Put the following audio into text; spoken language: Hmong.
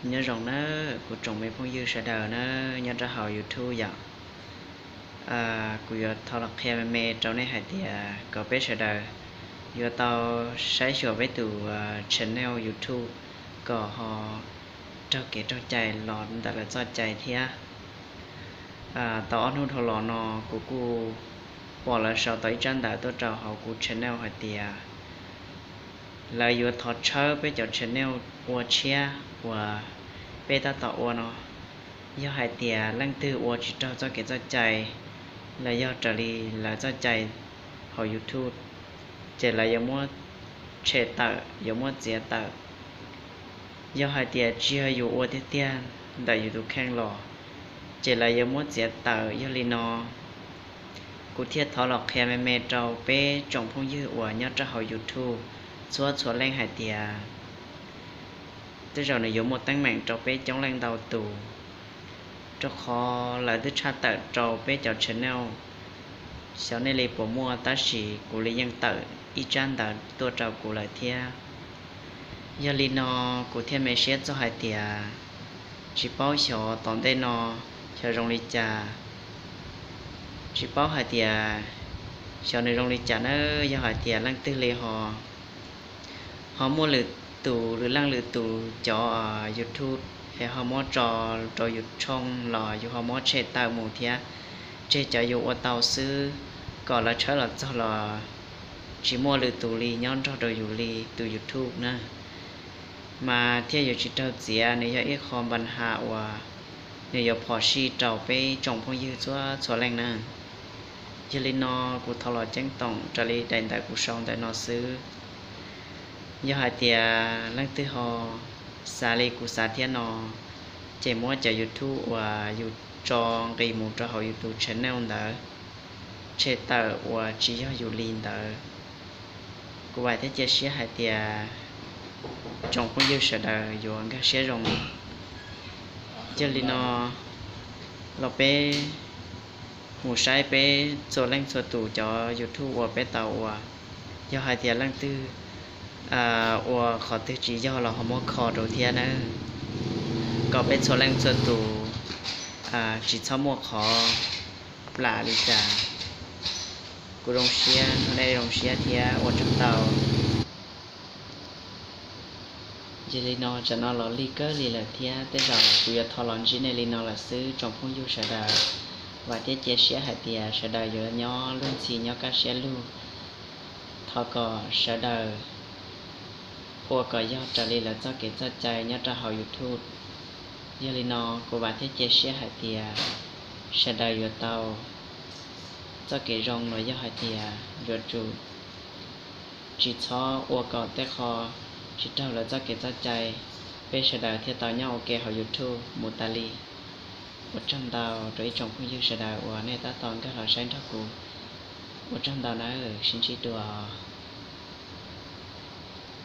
Nyob zoo nawb kuv tsoom me phooj ywg sawv daws nawb nyob rau hauv YouTube yom. Kuv yuav thov los qhia me me rau nej hais tias kom peb sawv daws yuav tau saib xyuas peb tus channel YouTube kom ho raug kev raug cai los ntawm lawv txoj cai thiab. Tau ob hnub dhau los no kuv kuj pom lawv sau tau ib tsab ntawv tuaj rau hauv kuv channel hais tias lawv yuav thov tshawb peb cov channel ua tshiab uas peb tab tom ua no. Yog hais tias leej twg ua tsis raug txoj kev txoj cai los yog raws li lawv txoj cai hauv YouTube, ces lawv yuav muab tshem tawm, yuav muab txiav tawm. Yog hais tias tsis yog yus ua tiag tiag ntawm yus tus kheej los, ces lawv yuav muab txiav tawm. Yog li no kuv thiaj thov los qhia me me rau peb tsoom phooj ywg uas nyob rau hauv YouTube txhua txhua leej hais tias tej zaum nws yuav muaj teeb meem rau peb coob leej ntau tus, rau qhov lawv twb tshaj tawm rau peb cov channel, xyov nej li puas muaj, tab sis kuv li yeej tawm ib tsab ntawv tuaj rau kuv lawm thiab. Yog li no kuv thiaj me siab txog hais tias tsis paub xyov tom ntej no xyov zoo li cas, tsis paub hais tias xyov nws zoo li cas na. Yog hais tias leej twg li ho ho muaj lwm tus lwm leej lwm tus cov YouTube es ho muab tso rau yus tshooj los yus ho muab tshem tawm mus thiab, tseg cov yus ua tau xwb, kom lawv tshawb los txog los tsis muaj lwm tus li nyob nrog rau yus li tus YouTube na. Mas thiaj yuav tsis raug txiav, nws yog ib qho npa ha uas nws yuav phom sij rau peb tsoom phooj ywg txhua txhua leej na. Yog li no kuv thov los ceeb toom raws li daim ntawv kuv sau ntawm no xwb. Yog hais tias leej twg ho xav li kuv xav thiab no, ces muab cov YouTube uas yus tso nqis mus rau hauv yus tus channel ntawd tshem tawm uas tsis yog yus li ntawd. Kuv vam thiab cia siab hais tias tsoom phooj ywg sawv daws yuav nkag siab zoo li. Yog li no los peb mus saib peb txhua leej txhua tus cov YouTube uas peb tau ua. Yog hais tias leej twg ua qhov twg tsis yog los ho muab kho rau thiab nawb, kom peb txhua leej txhua tus tsis txhob muaj qhov plam li cas. Kuv zoo siab nrog nej zoo siab thiab ua tsaug ntau. Yog li no tsam no los lig kawg li lawm thiab, tej zaum kuv yuav thov los ntsib nej li no lawm xwb tsoom phooj ywg sawv daws. Vam thiab cia siab hais tias sawv daws yuav nyob luag ntxhi nyob kaj siab lug. Thov kom sawv daws ua kom yog raws li lawv txoj kev txoj cai nyob rau hauv YouTube. Yog li no kuv vam thiab cia siab hais tias sawv daws yuav tau txoj kev zoo los yog hais tias yuav tsum tsis txhob ua kom tej qho tsis raug lawv txoj kev txoj cai, peb sawv daws thiaj tau nyob ua ke hauv YouTube mus tas li. Ua tsaug ntau rau ib tsoom phooj ywg sawv daws uas nej tab tom nkag los saib nrog kuv. Ua tsaug ntau nawb, sib ntsib dua.